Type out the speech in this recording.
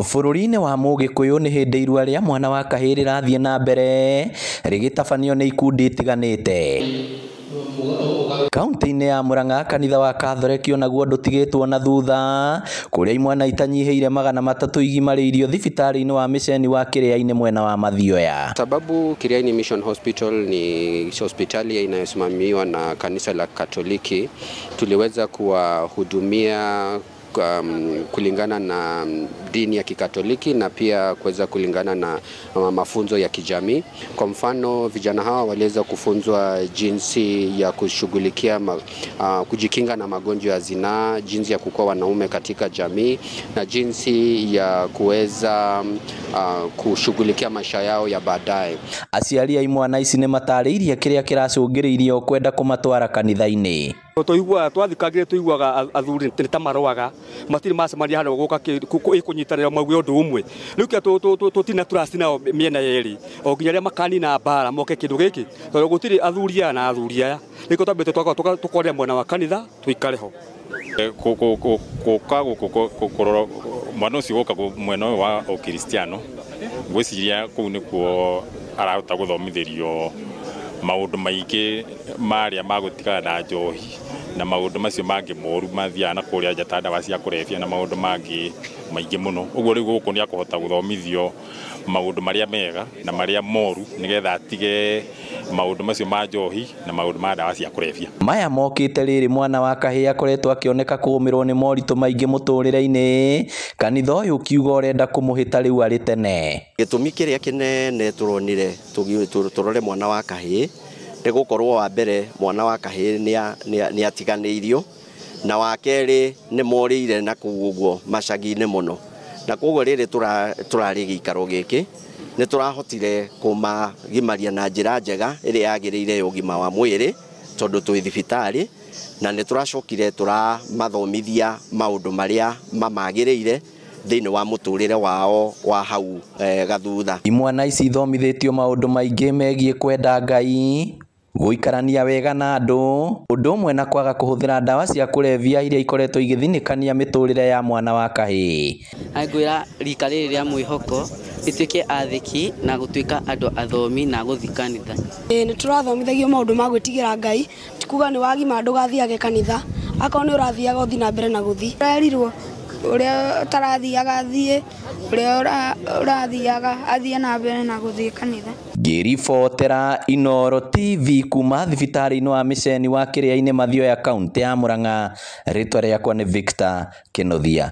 Bũrũri-inĩ wa Mũgĩkũyũ nĩ hĩndĩ irua rĩa mwana wa kahĩĩ rĩrathiĩ na mbere rĩgĩtabanio nĩ ikundi itiganĩte. Kaunti-inĩ ya Murang'a kanitha wa Katholeki onaguo ndũtigĩtwo na thutha kũrĩa imwana itanyihĩire 300 igimarĩirio thibitarĩ-inĩ wa mĩceni wa Kĩrĩa-inĩ mwena wa Mathioya. Sababu Kiriaini Mission Hospital ni hospitali inayosimamiwa na kanisa la Katoliki, tuliweza kuwahudumia kulingana na dini ya Kikatoliki na pia kuweza kulingana na mafunzo ya kijamii. Kwa mfano, vijana hawa waliweza kufunzwa jinsi ya kushughulikia kujikinga na magonjwa ya zinaa, jinsi ya kukua wanaume katika jamii na jinsi ya kuweza kushughulikia maisha yao ya baadaye. Aciari a imwana ici nĩ matarĩirie kĩrĩa kĩracũngĩrĩirie kwenda kũmatwara kanitha-inĩ. Tũiguaga twathikagire tũiguaga athuri nĩ ta marũaga matirĩ macemania handũ gũka kũnyitanĩra mauge ũndũ ũmwe rĩu kĩa tũtina trust nao mĩena yerĩ o nginya arĩa makanina mbara moke kĩndũ gĩkĩ tondũ gũtirĩ athuri aya na athuri aya nĩkĩo twambĩte tũkorera mwena wa kanitha tũikare ho. Gũka gũkũ kũrora mwana ũcio gũka mwena ũyũ wa ũkristiano ngwĩciria kũu nĩkuo arahota gũthomithĩrio maũndũ maingĩ marĩa magũtigana na njohi na maũndũ macio mangĩ moru mathiaga na kũrĩa nja ta ndawa cia kũrebia na maũndũ mangĩ maingĩ mũno. Ũguo rĩu gũkũ nĩ akũhota gũthomithio maũndũ marĩa mega na marĩa moru nĩgetha atige maũndũ macio ma njohi na maũndũ ma ndawa cia kũrebia. Maya mokĩte rĩrĩ mwana wa kahĩĩ akoretwo akĩoneka kũgũmĩrwo nĩ moritũ maingĩ mũtũrĩre-inĩ, kanitha ũyũ ũkiuga ũrenda kũmũhĩta rĩu arĩ tene. Gĩtũmi kĩrĩa kĩnene tũronire tũrore mwana wa kahĩĩ nĩ gũkorwo wa mbere mwana wa kahĩĩ nĩ atiganĩirio na wa kerĩ nĩ morĩire na kũu ũguo macagi-inĩ mũno, na koguo rĩrĩ tũrarĩ gĩikaro gĩkĩ nĩ tũrahotire kũmagimaria na njĩra njega ĩrĩa yagĩrĩire ya ũgima wa mwĩrĩ tondũ twĩ thibitarĩ, na nĩ tũracokire tũramathomithia maũndũ marĩa mamagĩrĩire thĩinĩ wa mũtũrĩre wao wa hau gathutha. Imwana ici ithomithĩtio maũndũ maingĩ megiĩ kwenda Ngai, gũikarania wega na andũ, ũndũ ũmwe na kwaga kũhũthĩra ndawa cia kũrebia iria ikoretwo igĩthinĩkania mĩtũrĩre ya mwana wa kahĩĩ. Ngwĩra rika rĩrĩ rĩa mwĩhoko rĩtuĩke athĩki na gũtuĩka andũ athomi na gũthiĩ kanitha. Nĩ tũrathomithagio maũndũ ma gwĩtigĩra Ngai, ti kuga nĩ wagima ndũgathiage kanitha, akorwo nĩ ũrathiaga ũthiĩ na mbere na gũthiĩ. Ũrerirwo ũrĩa ũtarathiaga athiĩ, ũrĩa ũrathiaga athiĩ na mbere na gũthiĩ kanitha. Ngĩribotera Inooro TV kuma thibitarĩ-inĩ wa mĩceni wa Kĩrĩa-inĩ Mathioya kaunti ya Murang'a, rĩtwa rĩakwa nĩ Victor Kĩnuthia.